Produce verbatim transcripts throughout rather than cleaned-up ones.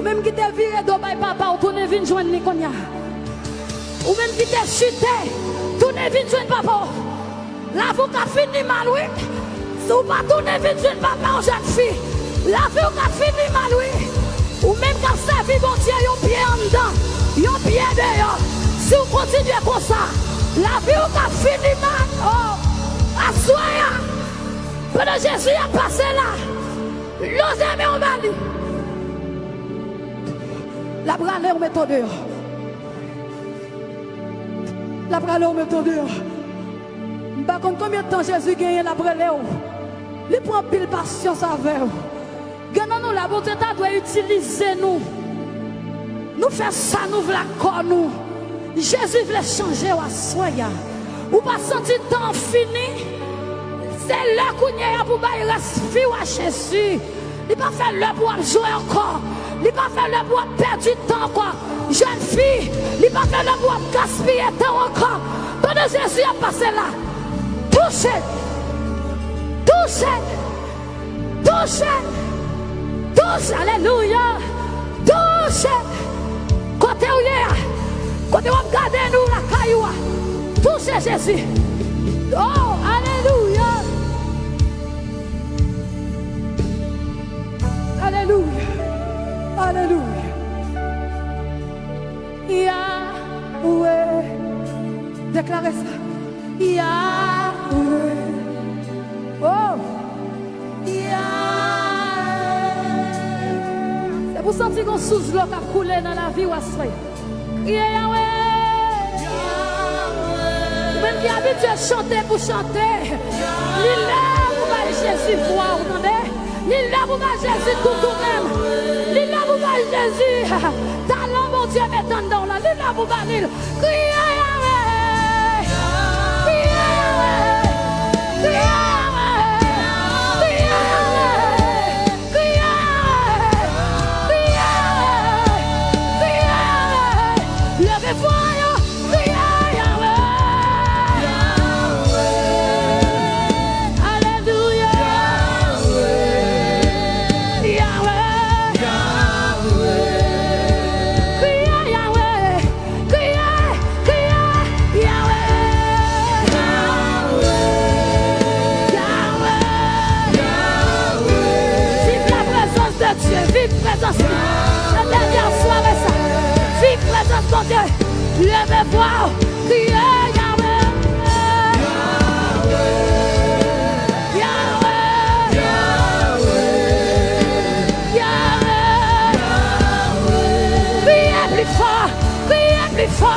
Ou menm ki te vire do bay papa w, tounen vin jwenn li kounye a. Ou menm ki te chite, tounen vin jwenn papa w. Lavi w ka fini mal, wi. Si w pa tounen vin jwenn papa w, jèn fi, lavi w ka fini mal, wi. Ou menm k ap sèvi Bondye, yon pye anndan, yon pye deyò. Si w kontinye konsa, lavi w ka fini mal. Oh, aswè a, pandan Jezi ap pase la, loze men w ba li. L ap rale w mete w deyò. L ap rale w mete w deyò. M pa konn konbyen tan Jezi genyen l ap rele w. Li pran anpil pasyans avè w. Gen nan nou la, Bondye ta dwe itilize nou. Nou fè sa nou vle ak kò nou. Jezi vle chanje w aswè a. Ou pa santi tan an fini? Se lè kounye a pou bay rès vi w a Jezi. Li pa fè lè pou w ap jwe ankò. Li pa fè lè pou w ap pèdi tan ankò. Jèn fi, li pa fè lè pou w ap gaspiye tan w ankò. Pandan Jezi ap pase la, touche l. Touche l. Touche l. Touche l. Alelouya. Touche l. Kote w ye a, kote w ap gade nou lakay ou a, touche Jezi. Oh, alelouya. Alelouya. Alelouya. Yahweh. Deklare sa. Yahweh. Oh. Yahweh. Se pou santi gon sous dlo k ap koule nan lavi w aswè. Kriye Yahweh. Ou menm ki abitye chante pou chante, li lè pou bay Jezi vwa w, tande. Li lè pou bay Jezi tout ou menm. Li lè pou bay Jezi talan Bondye mete anndan w lan. Li lè pou ba li l. Kriye Yahweh. Kriye Yahweh. Kriye Yahweh. Kriye Yahweh. Kriye Yahweh. Kriye Yahweh. Kriye Yahweh. Leve vwa yo. Kriye Yahweh. Alelouya. Yahweh. Kriye Yahweh. Kriye, kriye Yahweh. Yahweh. Viv la prezans de Dye, viv prezans li. Se dènyè sware sa. Viv prezans Bondye. Leve vwa w, kriye Yahweh. Yahweh. Yahweh. Kriye pli fò. Kriye pli fò.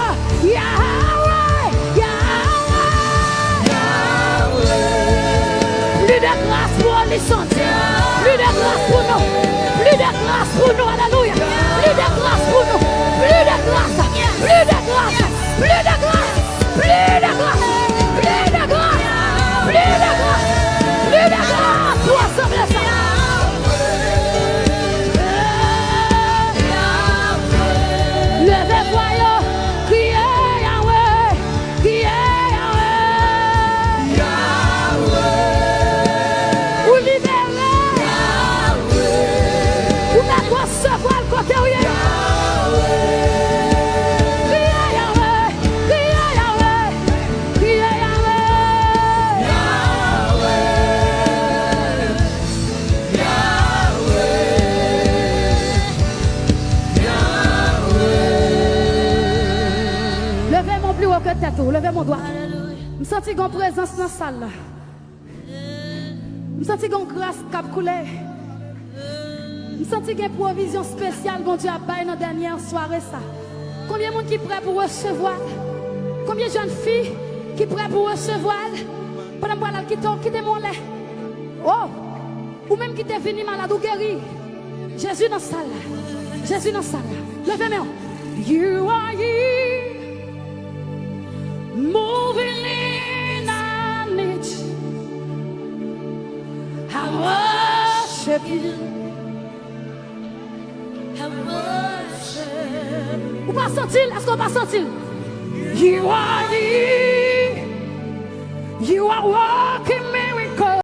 Yahweh, Yahweh. Plis de gras pou Olisandi. Plis de gras pou nou. Plis de gras pou nou. Alelouya. Plis de gras pou nou. Plis de gras. Plis de gras. Plis de gras. Plis de gras. Plis de gras. Plis de gras. Plis de gras pou asanble sa. Leve vwa yo, kriye Yahweh, kriye Yahweh. Ou libere. Ou mèt resevwa l kote w ye. Kriye Yahweh, kriye Yahweh, kriye Yahweh. Leve men w pi wo ke tèt ou, leve men w dwat. M santi gon prezans nan sal la. M santi gon gras k ap koule. M santi gen pwovizyon espesyal Bondye ap bay nan dènyè sware sa. Konbyen moun ki prè pou resevwa l? Konbyen jèn fi ki prè pou resevwa l? Pandan m pral al kite w, kite m anlè. Oh! Ou menm ki te vini malad, ou geri. Jezi nan sal la. Jezi nan sal la. Leve men w. You are here, moving in our midst. I worship you. I worship. Ou pa santi l? Èske w pa santi l? You are here. You are worthy.